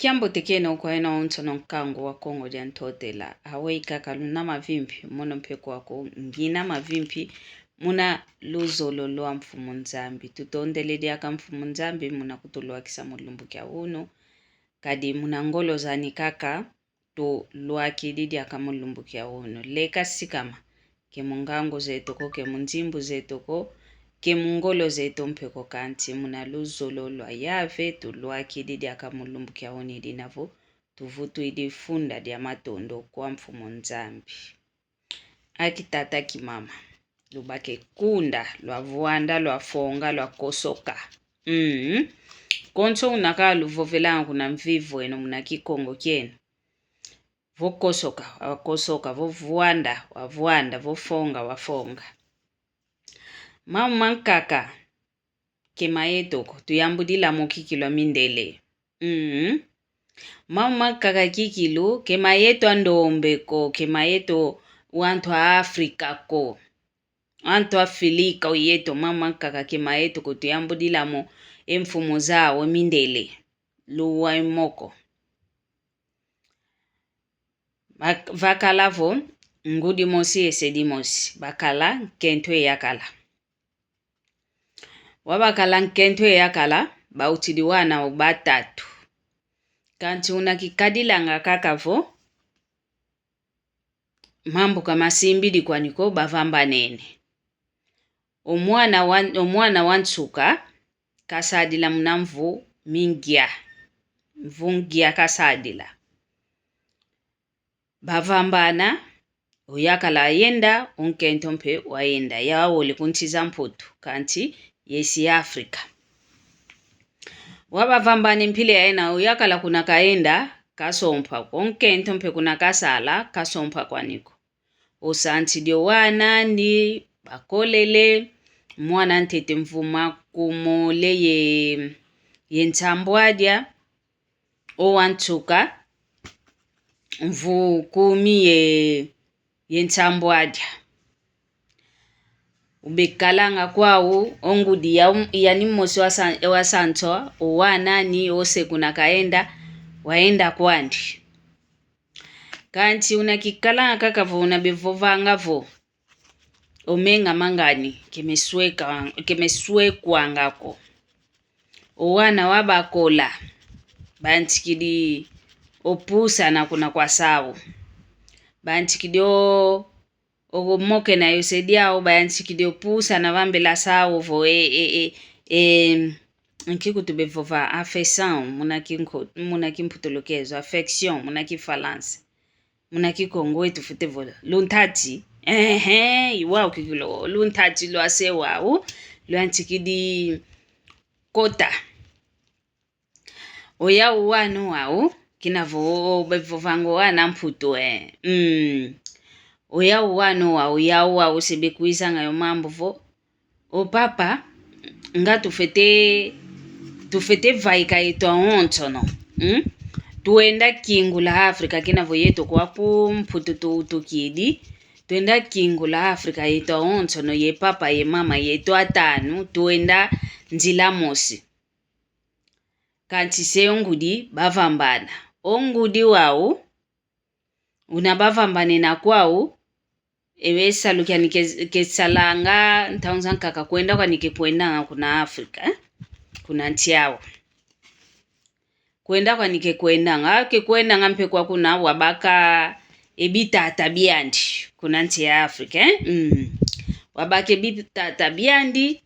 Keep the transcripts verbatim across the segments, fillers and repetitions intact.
Kiambote kieno kwa eno onsono nkangu wa Kongo dia Ntotela. Aweyi kaka luna mavimpi, mono mpe kwaku ngina mavimpi, muna luzolo lwa Mfumu Nzambi. Tutondele diaka Mfumu Nzambi muna kutulwakisa mu lumbu kia unu, kadi muna ngolo zani kaka tulwakidi diaka mu lumbu kia unu. Leka sikama, ke mu ngangu zeto ko, ke mu nzimbu zeto ko, ke mu ngolo zeto mpe ko, kansi muna luzolo lwa Yave tulwakidi diaka mu lumbu kia unu, dina vo tuvutwidi funda dia matondo kwa Mfumu Nzambi. Aki tata, aki mama, lubake kunda, lwavwanda, lwafonga, lwakosoka. Mm. Konso una kaluvovelanga kuna mvivo eno muna Kikongo kieno. Vo kosoka, wakosoka, vo vwanda, wavwanda, vo fonga, wafonga. Mambu mankaka ke mayeto ko, tuyambudila mo kikilu a mindele. Mm. Mambu mankaka kikilu ke mayeto a ndombe ko, ke mayeto wantu a Afrika ko. Wantu a Afilika oyeto, mambu mankaka ke mayeto ko, tuyambudila mo e mfumu zau a mindele. Luwa e moko. Vak-, vakala vo ngudi mosi, esedi mosi, bakala nkento e yakala. Wabakala nkento e yakala, bautidi wana o batatu. Kansi una kikadilanga kaka vo mambu ka masimbidi kwani ko, bavambanene. O mwana wa, o mwana wa nsuka kasadila muna mvu mingia. Mvu ngia kasadila. Bavambana, o yakala ayenda, o nkento mpe wayenda. Yau ole ku nsi za Mputu, kansi yesi Afrika. Wabavambana mpila yayina, o yakala kuna kayenda, kasompa ko. O nkento mpe kuna kasala, kasompa kwani ko. Osansidi o wana andi, bakolele, mwana ntete mvu makumole ye, ye nsambwadia, o wa nsuka, mvu kumi ye, ye nsambwadia. Ubekalanga kwau, o ngudi ya, yani mosi wasa-, wasanswa, o wana ani, ose kuna kayenda, wayenda kwandi. Kansi una kikalanga kaka vo una bevovanga vo o menga mangani ke mesweka-, ke meswekwanga ko. O wana wabakola, bantikidi o pusana kuna kwasau. Bantikidi o, o mokena yo se diau, bantikidi o pusana vambela sau vo e, e, e, e, nki kutu bevova affection, muna kinko-, muna kimputulukezo, affection, muna kifalansa. Muna Kikongo etu fwete vo luntati. Ehe, i wau kikilu, luntati lwa se wau, lwantikidi kota. Oyau wana wau, kina vo, bevovanga o wana Mputu, eh. Mm. Oyau wana wau, yau wau se bekwizanga yo mambu vo: O papa, nga tufwete, tufwete vaika yeto awonsono. Mm? Twenda kingula Afrika, kina vo yeto kwaku Mputu tu-, tukidi. Twenda kingula Afrika yeto awonsono, ye papa, ye mama, yeto atanu, twenda nzila mosi. Kansi se o ngudi bavambana. O ngudi wau, una bavambanena kwau, ewe salu kiani ke-, kesalanga, ntangu zankaka kwenda kwani kekwendanga kuna Afrika, eh? Kuna nsi awa. Kwenda kwani kekwendanga, kekwendanga mpe kwa kuna wabaka ebitata biandi, kuna nsi ya Afrika, eh? Mm. Wabaka ebitata biandi,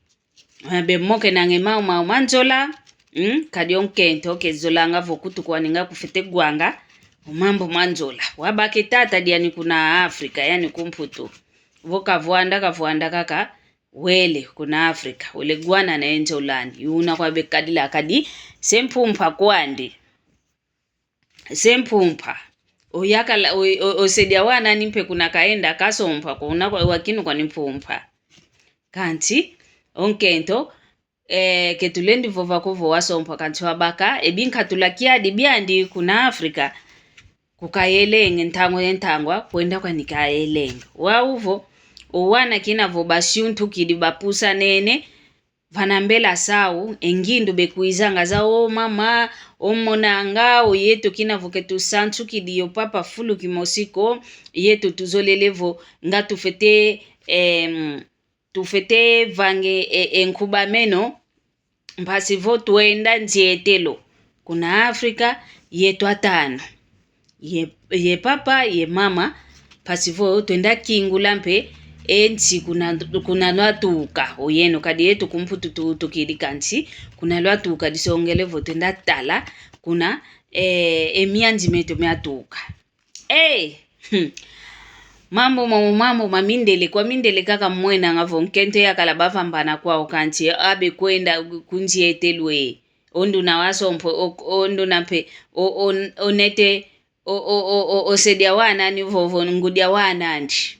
eh, bemokenanga e mau mau ma nzola, mm, kadi o nkento kezolanga vo kutu kwani nga kufwete wanga o mambu ma nzola. Wabaka etata diani kuna Afrika, yani ku Mputu. Vo kavwanda, kavwanda kaka, wele kuna Afrika, wele wana na e nzola andi. Una kwa bekadila kadi, se mpumpa kwandi. Se mpumpa. Oyakala, o, o, osedi a wana ani mpe kuna kaenda kasompa ko, una kwa, wakinu kwani mpumpa. Kansi o nkento, eh, ke tulendi vova ko vo wasompa, kansi wabaka ebinkatula kiadi biandi kuna Afrika, kukayelenge ntangu ye ntangu, kwenda kwani kayelenge. Wau vo, o wana kina vo basiuntukidi, bapusanene, vana mbela sau, e ngindu bekwizanga zau: o mama, o monanga, o yeto kina vo ke tusansukidi yo papa fulu kimosi ko, yeto tuzolele vo nga tufwete, em, tufwete vanga e, e nkubameno, mpasi vo twenda nzietelo kuna Afrika, yeto atanu. Ye, ye papa, ye mama, mpasi vo twenda kingula mpe e nsi kuna, kuna lwatuka. O yeno kadi yeto ku Mputu tu, tukidi kansi, kuna lwatuka disongele vo twenda tala kuna, eh, e mianzi meto miatuka. Eh, hmm. Mambu mo, mambu ma mindele, kwa mindele kaka mwenanga vo nkento yakala bavambana kwau kansi, abe kwenda kunzietelo e. O nduna wasompo, o, o nduna mpe, o, o, o nete, o, o, o, o, o se dia wanani vovo, ngudi a wanandi.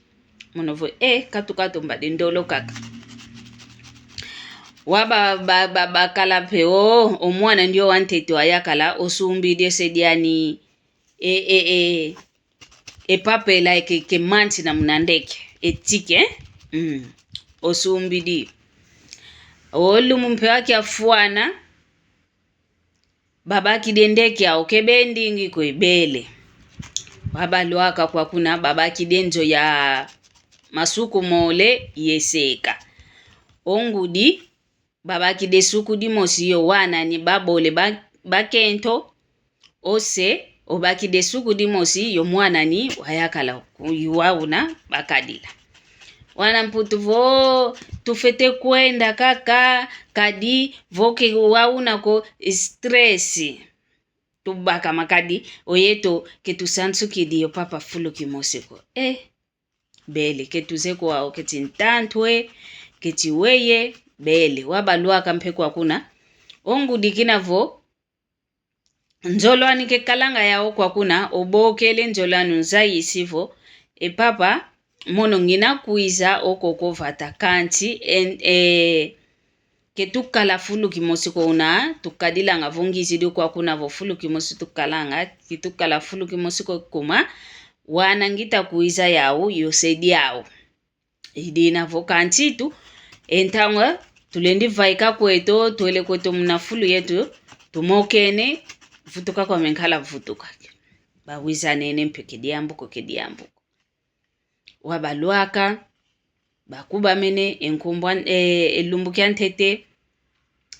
Mono vo, eh, katu katu mbadi ndolo kaka. Wa ba, ba, ba, bakala mpe, o, o mwana ndio wantete wayakala, o sumbidi o se diani, e, e, e, e papela ke, ke mantina muna ndeke, e ticket, mm, o sumbidi. O lumbu mpe wakiafwana, babakidi e ndeke au ke bendingi ko, e bele. Wa balwaka kwa kuna, babakidi e nzo ya masuku mole ye seka. O ngudi, babakidi e suku dimosi yo wanani, babole ba, bakento. O se, obakidi e suku dimosi yo mwanani, wayakala ku, wa una bakadila. Wana Mputu vo, tufwete kwenda kaka, kadi vo ke wa una ko, stress. Tubakama kadi, o yeto ke tusansukidi yo papa fulu kimosi ko. Eh, bele, ke tuze kwau, keti ntantwe, keti weye, bele. Wa balwaka mpe kwa kuna, o ngudi kina vo, nzolwani kekalanga yau kwa kuna, obokele nzolwani, unzayisi vo, e papa, mono ngina kwiza okoko vata kansi, en-, eh, ke tukala fulu kimosi ko una, tukadilanga vo ngizidi kwa kuna vo fulu kimosi tukalanga, ke tukala fulu kimosi ko kuma, wana ngita kwiza yau, yo se diau. I dina vo kansi tu, e ntangwa, tulendi vaika kweto, twele kweto muna fulu yeto, tumokene, vutuka kwame nkala vutuka. Bawizanene mpe ke diambu ko, ke diambu ko. Wa balwaka, bakubamene, e nkumbu an-, e, e lumbu kiantete,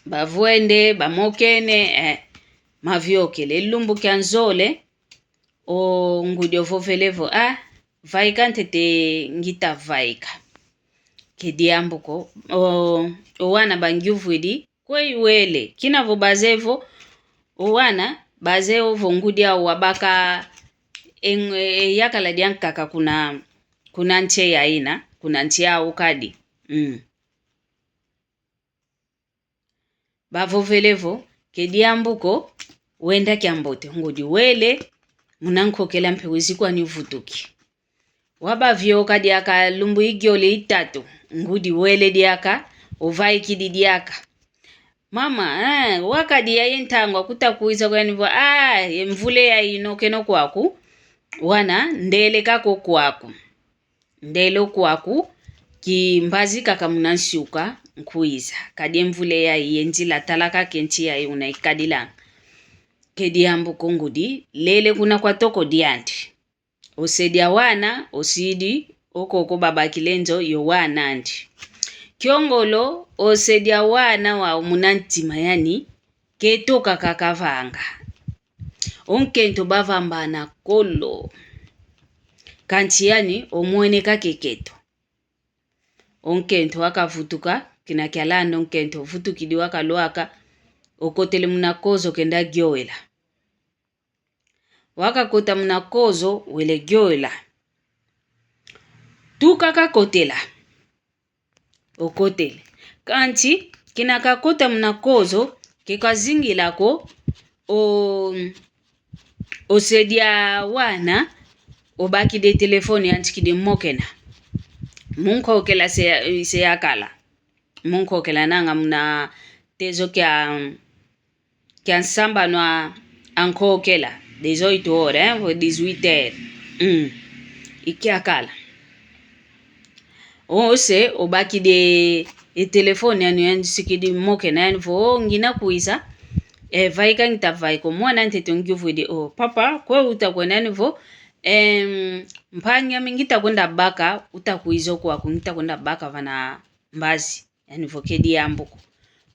bavwende, bamokene, eh, maviokele, e lumbu kianzole, o ngudi ovovele vo, ah, vaika ntete ngita vaika. Ke diambu ko, o, o wana bangiuvwidi, kwe iwele, kina vo baze vo, o wana, baze ovo ngudi au wabaka, e, e, yakala diankaka kuna, kuna nsi yaina, kuna nsi au kadi. Mm. Bavovele vo, ke diambu ko, wenda kiambote, ngudi wele, muna nkokela mpe wizi kwani uvutuki. Wa bavioka diaka lumbu igiole itatu, ngudi wele diaka, ovaikidi diaka. Mama, eh, wakadi yayi e ntangwa kuta kwiza kwani vo, ah, e mvula yayi inokeno kwaku, wana, ndele kaka o kwaku. Ndele o kwaku, kimbazi kaka muna nsiuka, nkwiza. Kadi e mvula yayi, e nzila tala kaka e nsi yayi una ikadilanga. Ke diambu ko ngudi, lele kuna kwa toko diandi. O se dia wana, osidi, okoko babakila e nzo, yo wanandi. Kiongolo, o se dia wana wau muna ntima yani, ke toka kaka vanga. O nkento bavambana kolo. Kansi yani, omwene kaka e keto. O nkento wakavutuka, kina kialanda o nkento, ovutukidi wakalwaka, okotele muna kozo kenda gioela. Wakakota muna kozo, wele gioela. Tuka kakotela. Okotele. Kansi, kina kakota muna kozo, ke kazingila ko, o, o se dia wana, obakidi e telefone yantikidi mokena. Munkokela se, se yakala. Munkokela nanga muna tezo kia, kia nsambanu a nkokela, dezoito horas, hein, vo dix-huit heures. Mm. Ikiakala. O se, obakidi e telefone yani yansikidi mokena yani vo, "Oh, ngina kwiza, eh, vaika ngita vaika." O mwana ntete ongiuvwidi, "Oh, papa, kwe uta kwenda?" Yani vo, "Em, mpangi ame ngita kwenda baka, uta kwiza kwaku, ngita kwenda baka vana mbazi." Yani vo kedi yambu ko.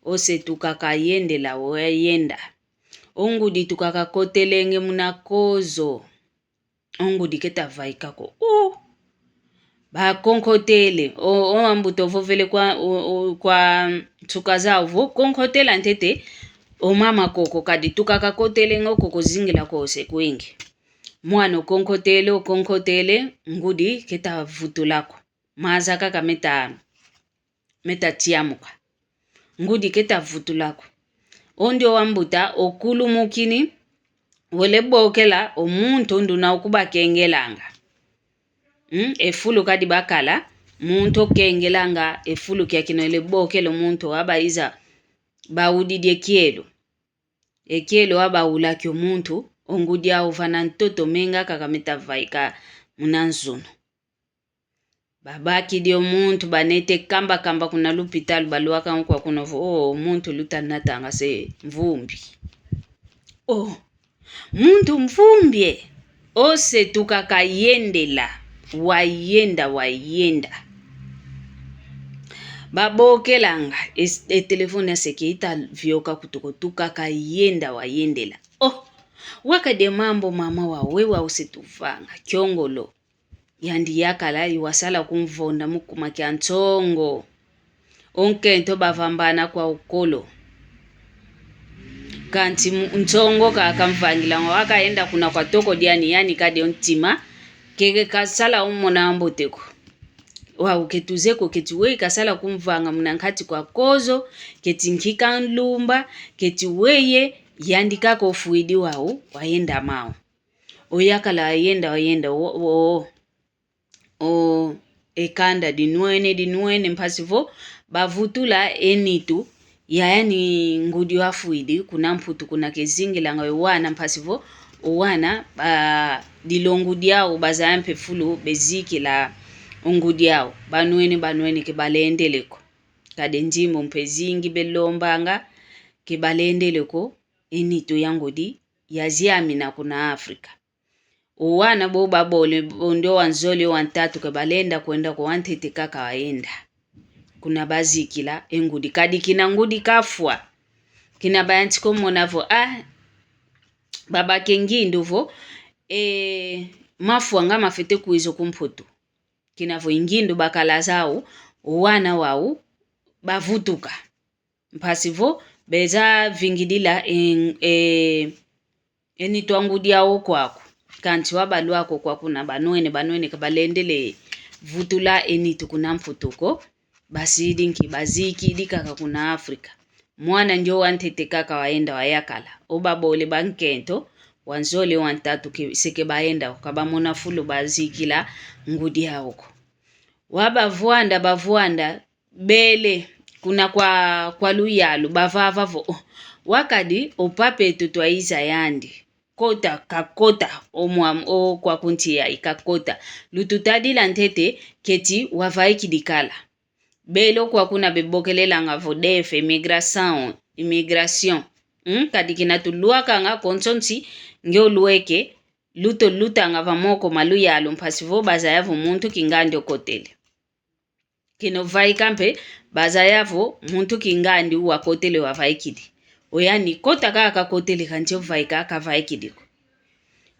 Ose tukaka yendela, o yenda. O ngudi tukaka kotelenge muna kozo. O ngudi keta vaika ko. O! Bakonkotele. O, o ambuta ovovele kwa, o, o, kwa nsuka zau vo, konkotela ntete o mama koko, kadi tukaka kotelenge o koko zingila kose kwingi. Mwana okonkotele, okonkotele, ngudi keta vutula ko. Maza kaka meta, meta tiamuka. Ngudi keta vutula ko. O ndio wambuta okulumukini, wele bokela o muntu nduna okubakengelanga. Mm, e fulu kadi bakala, muntu okengelanga e fulu kiakina wele bokela o muntu wabaiza baudidi e kielo. E kielo wabaula kio muntu, o ngudi au vana ntoto menga kaka meta vaika muna nzunu. Babakidi o muntu, banete kamba kamba kuna lupitalu, balwaka nkwa kuna vo, "Oh, o muntu luta natanga se mvumbi." Oh, muntu mvumbi e. Ose tukaka yendela, wayenda, wayenda. Babokelanga, e, e telefone ase ke ita vioka kutu ko, tukaka yenda, wayendela. Oh, wakadi e mambu mama wau, we wau se tuvanga, kiongolo. Yandi yakala, i wasala kumvonda mu kuma kia nsongo. O nkento bavambana kwa ukolo. Kanti mu-, nsongo ka-, kamvangilanga, wakaenda kuna kwa toko diani, yani kadi o ntima, ke-, ke kasala umona ambote ko. Wau ke tuzeye ko, keti wei kasala kumvanga muna nkati kwa kozo, keti nkika nlumba, keti weye, yandi kaka ofwidi wau, wayenda mau. Oyakala wayenda, wayenda, o, o, o, e kanda dinwene, dinwene, mpasi vo bavutula e nitu ya yani ngudi wafwidi kuna Mputu, kuna kezingilanga e wana, mpasi vo o wana ba, dilongo diau bazaya mpe fulu bezikila o ngudi au. Banwene, banwene, ke balendele ko. Kadi e nzimbu mpe zingi belombanga, ke balendele ko e nitu ya ngudi yaziamina kuna Afrika. O wana bo babole, bo ndio wanzole, wantatu ke balenda kwenda ko, wantete kaka wayenda. Kuna bazikila e ngudi, kadi kina ngudi kafwa. Kina bayantika omona vo, ah, babaka e ngindu vo, e, mafwa nga mafwete kwiza ku Mputu. Kina vo e ngindu bakala zau, o wana wau bavutuka. Mpasi vo beza vingidila e, e, e nitu a ngudi au kwaku. Kanti wabalwaka kwaku na banwene, banwene ke balendele vutula e nitu kuna Mputu ko. Basidi nki? Bazikidi kaka kuna Afrika. Mwana ndio wantete kaka wayenda wayakala. O babole, bankento, wanzole, wantatu ke, se ke bayenda ko, ka bamona fulu bazikila ngudi au ko. Wabavwanda, bavwanda, bele kuna kwa, kwa luyalu, bavava vo, oh, wakadi o papa eto twaiza yandi. Kota, kakota, o mwa-, o kwaku nsi yayi kakota. Lututadila ntete keti wavaikidi kala. Bele o kwaku na bebokelelanga vo D F, immigration, immigration. Hmm? Kadi kina tulwakanga konso nsi, nge olweke, luto lutanga va moko ma luyalu mpasi vo bazaya vo muntu kingandi okotele. Kina ovaika mpe, bazaya vo muntu kingandi wakotele wavaikidi. Oyani kota kaka kakotele kansi ovaika kavaikidi ko.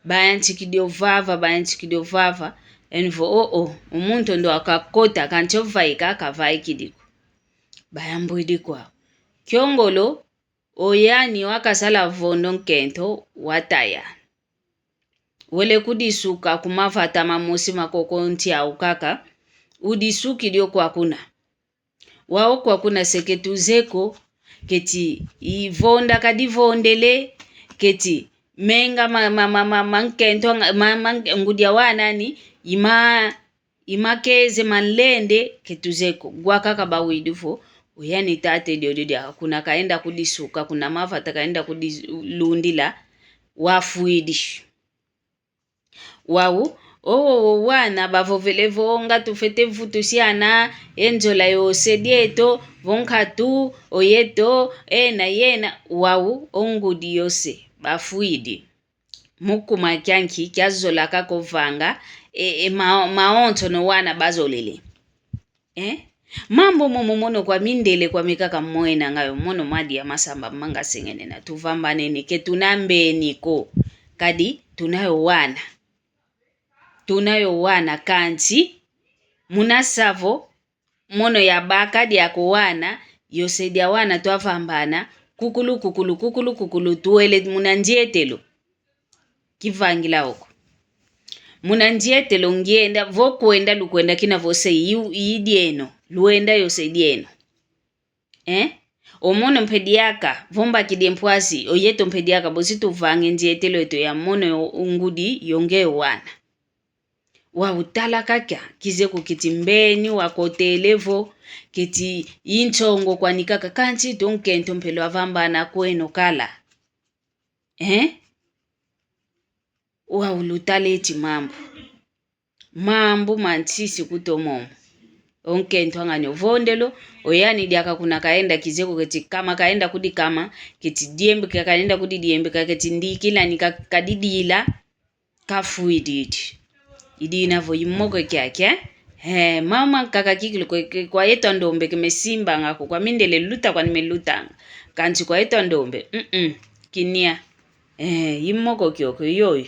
Bayantikidi ovava, bayantikidi ovava, yani vo, oh, oh, o muntu ndo akakota kansi ovaika kavaikidi ko. Bayambwidi kwau. Kiongolo, oyani wakasala vondo nkento wataya. Wele kudisuka ku mavata mamosi ma koko nsi au kaka, udisukidi o kwakuna. Wau o kwakuna se ketuzeye ko, keti ivonda kadivondele, keti menga ma, ma, ma, ma, ma nkento, ma, ma ngudi awa nani, ima, imakeze manlende, ketuzeye ko. Gwa kaka bawidi vo, oyani tata diodio diaka kuna kaenda kudisuka, kuna mavata kaenda kudilundila, wafwidi. Wau, Owowo wana bavovele vo nga tufwete vutusiana e nzola yose dieto, vo nkatu, o yeto, ena yena, wau o ngudi yose bafwidi. Mu kuma kianki kiazola kaka ovanga, e, e, ma-, mawonsono wana bazolele. Eh? Mambu momo mono kwa mindele kwame kaka mwena ngayo mono madi ya masamba manga sengenena. Tuvambanene ke tuna mbeni ko. Kadi tuna yo wana. Tuna yo wana kansi muna savo mono ya baka diako wana, yose dia wana twavambana, kukulu, kukulu, kukulu, kukulu, tuwele muna nzietelo. Kivangila oko. Muna nzietelo ngienda, vo kwenda lukwenda kina vose i, i dieno, luenda yose dieno. Eh? O mono mpe diaka, vo mbakidi e mpwasi, o yeto mpe diaka, bosi tuvange nzietelo eto ya mono yo ngudi yo nge wana. Wau tala kaka, kizeko keti mbeni wakotele vo, keti i nsongo kwani kaka kansi to nkento mpe lwavambana kweno kala. Eh? Wau lutala eti mambu. Mambu ma nsisi kutomomo. O nkento angani ovondelo, o yani diaka kuna kaenda kizeko keti kama kaenda kudikama, keti diembeka kaenda kudidiembeka, keti ndikila ni ka-, kadidila, kafwidi idi. Idi ina vo i moko kiaki, eh? He, mama kaka kikili kwe, kwe, kwa yeto a ndombe ke mesimbanga ko, kwa mindele luta kwani melutanga. Kansi kwa yeto a ndombe, mm-mm, kinia. Eh, i moko kiokio yoyo.